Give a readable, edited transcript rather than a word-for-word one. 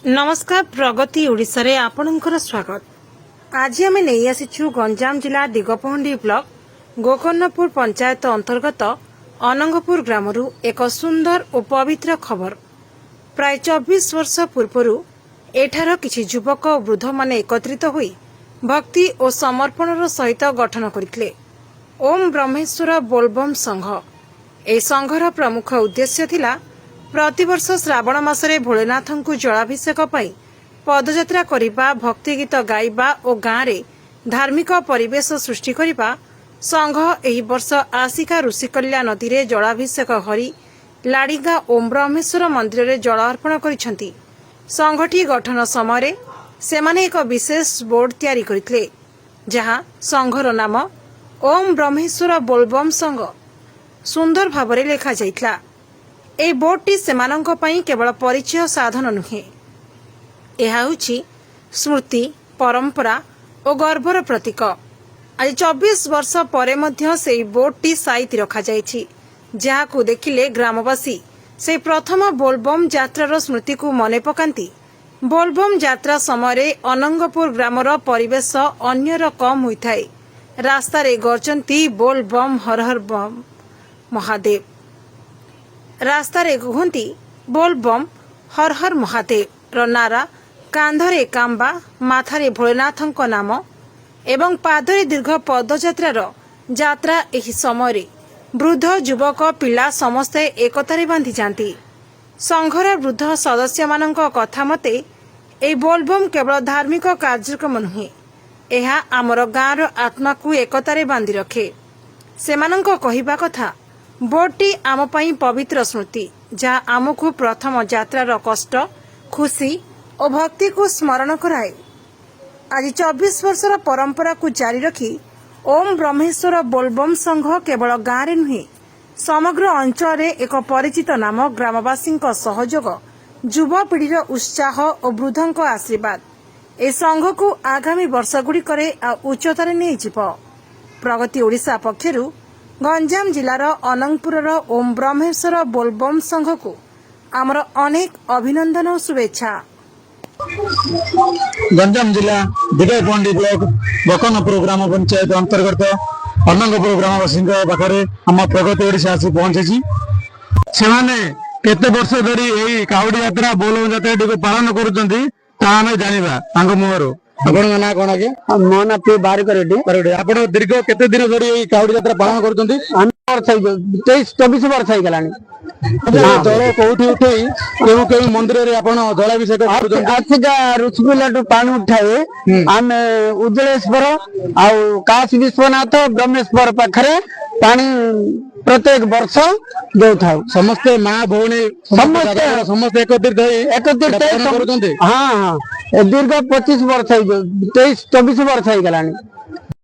ନମସ୍କାର, ପ୍ରଗତି ଓଡ଼ିଶାରେ ଆପଣଙ୍କର ସ୍ୱାଗତ। ଆଜି ଆମେ ନେଇ ଆସିଛୁ ଗଞ୍ଜାମ ଜିଲ୍ଲା ଦିଗପହଣ୍ଡି ବ୍ଲକ ଗୋକର୍ଣ୍ଣପୁର ପଞ୍ଚାୟତ ଅନ୍ତର୍ଗତ ଅନଙ୍ଗପୁର ଗ୍ରାମରୁ ଏକ ସୁନ୍ଦର ଓ ପବିତ୍ର ଖବର। ପ୍ରାୟ 24 ବର୍ଷ ପୂର୍ବରୁ ଏଠାର କିଛି ଯୁବକ ଓ ବୃଦ୍ଧମାନେ ଏକତ୍ରିତ ହୋଇ ଭକ୍ତି ଓ ସମର୍ପଣର ସହିତ ଗଠନ କରିଥିଲେ ଓମ୍ ବ୍ରହ୍ମେଶ୍ୱର ବୋଲବମ୍ ସଂଘ। ଏହି ସଂଘର ପ୍ରମୁଖ ଉଦ୍ଦେଶ୍ୟ ଥିଲା ପ୍ରତିବର୍ଷ ଶ୍ରାବଣ ମାସରେ ଭୋଳେନାଥଙ୍କୁ ଜଳାଭିଷେକ ପାଇଁ ପଦଯାତ୍ରା କରିବା, ଭକ୍ତିଗୀତ ଗାଇବା ଓ ଗାଁରେ ଧାର୍ମିକ ପରିବେଶ ସୃଷ୍ଟି କରିବା। ସଂଘ ଏହି ବର୍ଷ ଆସିକା ଋଷିକଲ୍ୟା ନଦୀରେ ଜଳାଭିଷେକ କରି ଲାଡ଼ିଗାଁ ଓମ୍ ବ୍ରହ୍ମେଶ୍ୱର ମନ୍ଦିରରେ ଜଳ ଅର୍ପଣ କରିଛନ୍ତି। ସଂଘଟି ଗଠନ ସମୟରେ ସେମାନେ ଏକ ବିଶେଷ ବୋର୍ଡ ତିଆରି କରିଥିଲେ, ଯାହା ସଂଘର ନାମ ଓମ୍ ବ୍ରହ୍ମେଶ୍ୱର ବୋଲବମ୍ ସଂଘ ସୁନ୍ଦର ଭାବରେ ଲେଖାଯାଇଥିଲା। ଏହି ବୋର୍ଡଟି ସେମାନଙ୍କ ପାଇଁ କେବଳ ପରିଚୟ ସାଧନ ନୁହେଁ, ଏହା ହେଉଛି ସ୍ମୃତି, ପରମ୍ପରା ଓ ଗର୍ବର ପ୍ରତୀକ। ଆଜି 24 ବର୍ଷ ପରେ ମଧ୍ୟ ସେହି ବୋର୍ଡଟି ସାଇତି ରଖାଯାଇଛି, ଯାହାକୁ ଦେଖିଲେ ଗ୍ରାମବାସୀ ସେହି ପ୍ରଥମ ବୋଲବମ୍ ଯାତ୍ରାର ସ୍ମୃତିକୁ ମନେ ପକାନ୍ତି। ବୋଲବମ୍ ଯାତ୍ରା ସମୟରେ ଅନଙ୍ଗପୁର ଗ୍ରାମର ପରିବେଶ ଅନ୍ୟ ରକମ ହୋଇଥାଏ। ରାସ୍ତାରେ ଗର୍ଜନ୍ତି ବୋଲ ବମ୍, ହର ହର ବମ୍ ମହାଦେବ। ରାସ୍ତାରେ କୁହନ୍ତି ବୋଲ ବମ୍, ହର ହର ମହାଦେବ ର ନାରା। କାନ୍ଧରେ କାମ୍ବା, ମାଥାରେ ଭୋଳେନାଥଙ୍କ ନାମ ଏବଂ ପାଦରେ ଦୀର୍ଘ ପଦଯାତ୍ରାର ଯାତ୍ରା। ଏହି ସମୟରେ ବୃଦ୍ଧ, ଯୁବକ, ପିଲା ସମସ୍ତେ ଏକତାରେ ବାନ୍ଧିଯାଆନ୍ତି। ସଂଘର ବୃଦ୍ଧ ସଦସ୍ୟମାନଙ୍କ କଥା ମତେ, ଏହି ବୋଲବମ୍ କେବଳ ଧାର୍ମିକ କାର୍ଯ୍ୟକ୍ରମ ନୁହେଁ, ଏହା ଆମର ଗାଁର ଆତ୍ମାକୁ ଏକତାରେ ବାନ୍ଧି ରଖେ। ସେମାନଙ୍କ କହିବା କଥା, ବୋର୍ଡଟି ଆମ ପାଇଁ ପବିତ୍ର ସ୍ମୃତି, ଯାହା ଆମକୁ ପ୍ରଥମ ଯାତ୍ରାର କଷ୍ଟ, ଖୁସି ଓ ଭକ୍ତିକୁ ସ୍ମରଣ କରାଏ। ଆଜି 24 ବର୍ଷର ପରମ୍ପରାକୁ ଜାରି ରଖି ଓମ୍ ବ୍ରହ୍ମେଶ୍ୱର ବୋଲବମ୍ ସଂଘ କେବଳ ଗାଁରେ ନୁହେଁ, ସମଗ୍ର ଅଞ୍ଚଳରେ ଏକ ପରିଚିତ ନାମ। ଗ୍ରାମବାସୀଙ୍କ ସହଯୋଗ, ଯୁବପିଢ଼ିର ଉତ୍ସାହ ଓ ବୃଦ୍ଧଙ୍କ ଆଶୀର୍ବାଦ ଏ ସଂଘକୁ ଆଗାମୀ ବର୍ଷଗୁଡ଼ିକରେ ଆଉ ଉଚ୍ଚତାରେ ନେଇଯିବ। ପ୍ରଗତି ଓଡ଼ିଶା ପକ୍ଷରୁ ଗଞ୍ଜାମ ଜିଲ୍ଲାର ଅନଙ୍ଗପୁରର ଓମ୍ ବ୍ରହ୍ମେଶ୍ୱର ବୋଲବମ୍ ସଂଘକୁ ଆମର ଅନେକ ଅଭିନନ୍ଦନ ଓ ଶୁଭେଚ୍ଛା। ଗଞ୍ଜାମ ଜିଲ୍ଲା ଦିଗପହଣ୍ଡି ବ୍ଲକ ଗୋକର୍ଣ୍ଣପୁର ଗ୍ରାମ ପଞ୍ଚାୟତ ଅନ୍ତର୍ଗତ ଅନଙ୍ଗପୁର ଗ୍ରାମବାସୀଙ୍କ ପାଖରେ ଆମ ପ୍ରଗତି ଓଡ଼ିଶା ଆସି ପହଞ୍ଚିଛି। ସେମାନେ କେତେ ବର୍ଷ ଧରି ଏଇ କାଉଡି ଯାତ୍ରା, ବୋଲବମ୍ ଯାତ୍ରାଟିକୁ ପାଳନ କରୁଛନ୍ତି, ତାହା ଆମେ ଜାଣିବା ତାଙ୍କ ମୁହଁରୁ। ଆପଣଙ୍କ ନାଁ କଣ ଆଜ୍ଞା? ମୋ ନାଁ ପି ବାରିକ ରେଡ୍ଡି। ବାରିକ। ଆପଣ ଦୀର୍ଘ କେତେ ଦିନ ଧରି ଏଇ କାଉଡି ଯାତ୍ରା ପାଳନ କରୁଛନ୍ତି? ଆମେ ବର୍ଷ ହେଇଯିବ, 23-24 ବର୍ଷ ହେଇଗଲାଣି। ଜଳ କୋଉଠି ଉଠେଇ କେଉଁ କେଉଁ ମନ୍ଦିରରେ ଆପଣ ଜଳାଭିଷେକ କରୁଛନ୍ତି? ଆସିକା ଋଷିକୁଲ୍ୟାଠୁ ପାଣି ଉଠାଇ ଆମେ ଉଜ୍ଜଳେଶ୍ୱର ଆଉ କାଶୀ ବିଶ୍ୱନାଥ, ବ୍ରହ୍ମେଶ୍ୱର ପାଖରେ ପାଣି ପ୍ରତ୍ୟେକ ବର୍ଷ ଦଉଥାଉ। ସମସ୍ତେ ମା ଭଉଣୀ ସମସ୍ତେ। ସମସ୍ତେ ଏକତ୍ରିତ ହୋଇ ଏକତ୍ରିତ ହୋଇ ପାଳନ କରୁଛନ୍ତି। ହଁ, ଏ ଦୀର୍ଘ 25 ବର୍ଷ ହେଇଯିବ, 23-24 ବର୍ଷ ହେଇଗଲାଣି।